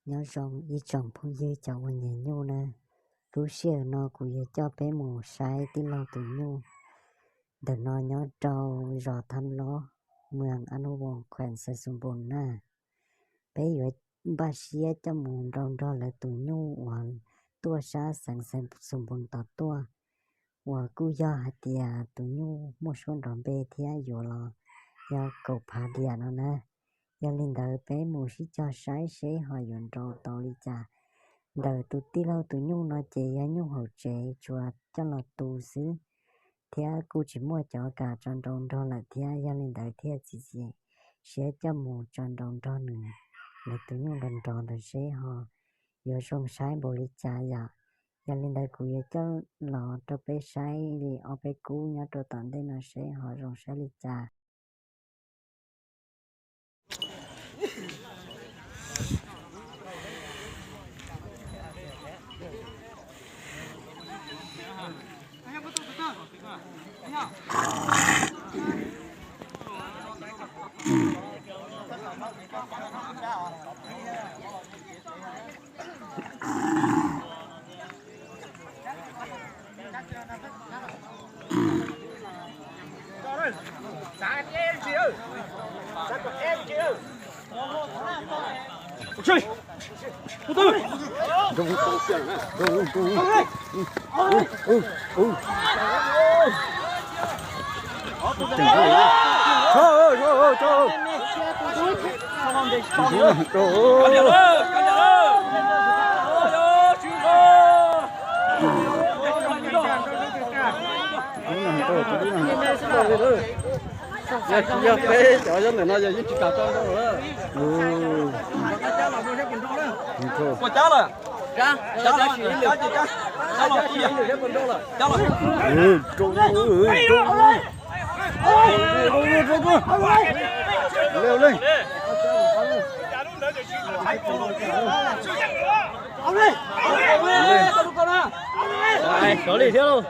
Nyob zoo ib tsoom phooj ywg cov uas nyiam nyuj na, lub sij hawm no kuv yuav coj peb mus saib tij laug tus nyuj. Ntawm no nyob rau zos Thab Lob, mwam Ab Nub Voos, khuam Xais Xus Npoos na. Peb yuav npaj siab coj mus nrau nrog lawv tus nyuj uas tuaj sab xeev Xais Xus Npoos tom tuaj, uas kuj yog hais tias tus nyuj muaj suab nrov npe thiab yuav los yog kaum phav diam no na. Yog li ntawd peb mus sib cog saib seb ho yuav nrau tau li cas. Ntawm tus tij laug tus nyuj no ces yog nyuj hauv tsev tsuas coj los tu xwb, thiab kuj tsis muaj cov kam tso nrau nrog lawm thiab. Yog li ntawd thiaj txiav txim siab coj mus tso nrau nrog nws, lawv tus nyuj nrov nrov ntawd seb ho yuav zoo saib npaum li cas yom. Yog li ntawd kuv yuav coj los rau peb saib li ob peb kub nyob rau tom ntej no seb ho zoo saib li cas. Yog tsis yog peb cov nyob ntawm no yog yeej tsis kam tso nrau lawm. Ua cab lawm. Rau li thiab lauj.